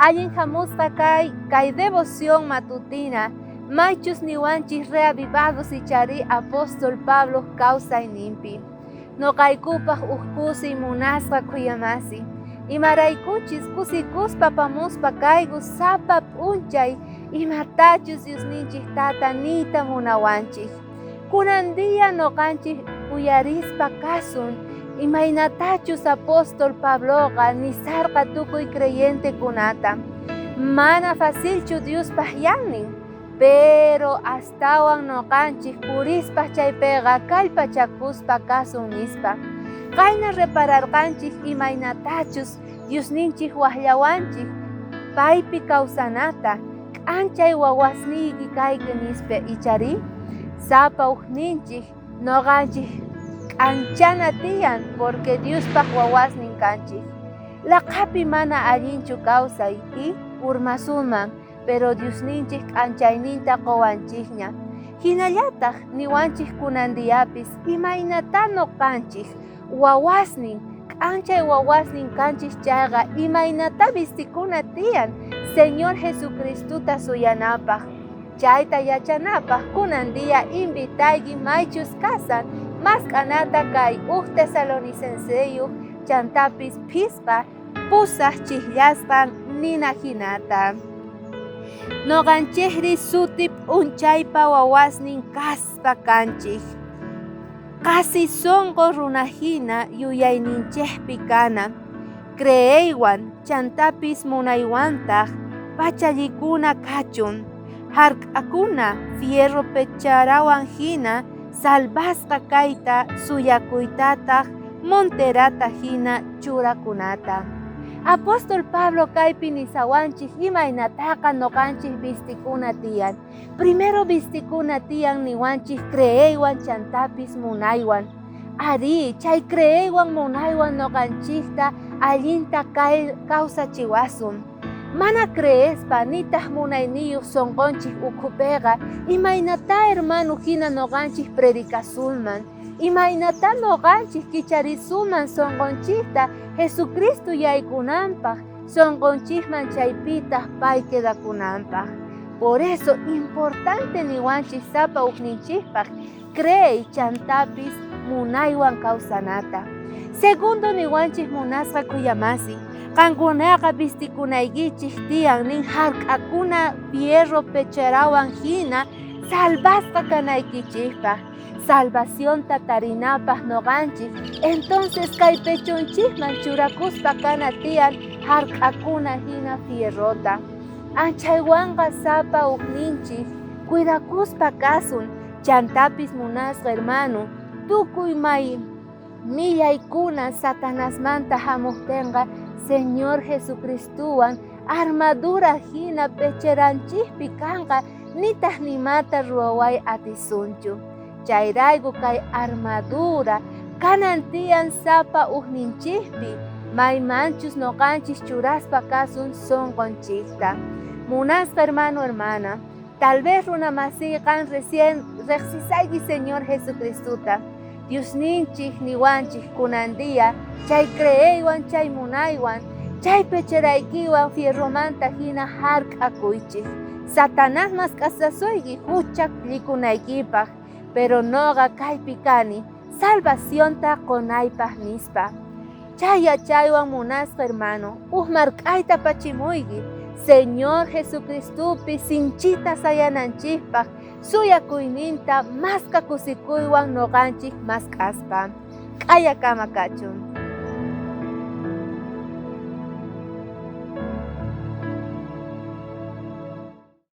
Allin jamusqa kay kay devoción matutina maychus niwanchis reavivados ichari apóstol Pablo kawsayninpi. Noqaykupaj uj kusiy munasqa khuyamasi. Imaraykuchis kusikuspa pamuspa kayku sapa p'unchay imatachus Diosninchis Tata niyta munawanchis. Kunan día noqanchis uyarispa kasun imaynatachus apóstol Pabloqa nisarqa tukuy creyentekunata. Mana facilchu Diospaj yannin, pero astawan noqanchis purispa chaypiqa kallpachakuspa kasun nispa. Qayna repararqanchis imaynatachus Diosninchis wajllawanchis paypi kawsanata, k'anchay wawasniyki kayki nispa ichari? Sapa ujninchis noqanchis k'anchana tiyan porque Diospaj wawasnin kanchis. Laqhapi mana allinchu kawsay y urmasuman, pero Diosninchis k'anchayninta qowanchisña. Jinallataj niwanchis kunan diapis imaynatá noqanchis wawasnin, k'anchay wawasnin kanchis chayqa imaynatá vistikuna tiyan Señor Jesucristota suyanapaj. Chayta yachanapaj kunan día invitayki maychus kasan mask'anata kay uj Tesalonicenseyu chantapis phisqa pusaj chijllasqan nina jinata. Noqanchejri suti p'unchaypa wawasnin kaspa kanchis. Qasi sonqo runajina yuyayninchejpi kana, creeywan chantapis munaywantaj pachallikuna kachun, jark'akuna fierro pecharawan jina salvasqa kayta suyakuytataj monterata jina churakunata. Apóstol Pablo kaypi nisawanchis imaynataqa noqanchis vistikuna tiyan. Primero vistikuna tiyan niwanchis creeywan chantapis munaywan. Arí, chay creeywan munaywan noqanchista allinta kawsachiwasun. Mana creespa nitaj munayniyuq sonqonchis ukhupiqa imaynatá hermano hina noqanchis predicasunman, imaynatá noqanchis kicharisuman sonqonchista Jesucristo yaykunanpaj, sonqonchisman chaypitaj pay quedakunanpaj. Por eso importante niwanchis sapa ujninchispaj creey chantapis munaywan kawsanata. Segundo niwanchis munasqa khuyamasi, qankunaqa vistikunaykichis tiyan nin jark'akuna fierro pecherawan hina salvasqa kanaykichispaj. Salvacionta tarinapaj noqanchis, entonces kay pechonchisman churakuspa kana tiyan jark'akuna hina fierrota. Anchaywanqa sapa ujninchis cuidakuspa kasun, chantapis munasqa hermano, tukuy may millaykuna Satanasmanta hamuqtinqa Señor Jesucristowan armadura hina pecheranchispi kanqa nitaj nimata ruwaway atisunchu. Chayrayku kay armadura kanan tiyan sapa ujninchispi maymanchus noqanchis churaspa kasun sonqonchista. Munasqa hermano, hermana, tal vez runa masiyqan recién rejsisayki Señor Jesucristota. Diosninchis niwanchis kunan día chay creeywan chay munaywan chay pecheraykiwan fierromanta hina jark'akuychis. Satanás mask'asasuyki huchallikunaykipaj, pero noqa kaypi kani salvacionta qonaypaj nispa. Chay yachaywan munasqa hermano, uj mark'ayta pachimuyki Señor Jesucristopi sinchita sayananchispaj suyakuyninta maska kusikuywan noqanchis mask'aspa. K'ayakama kachun.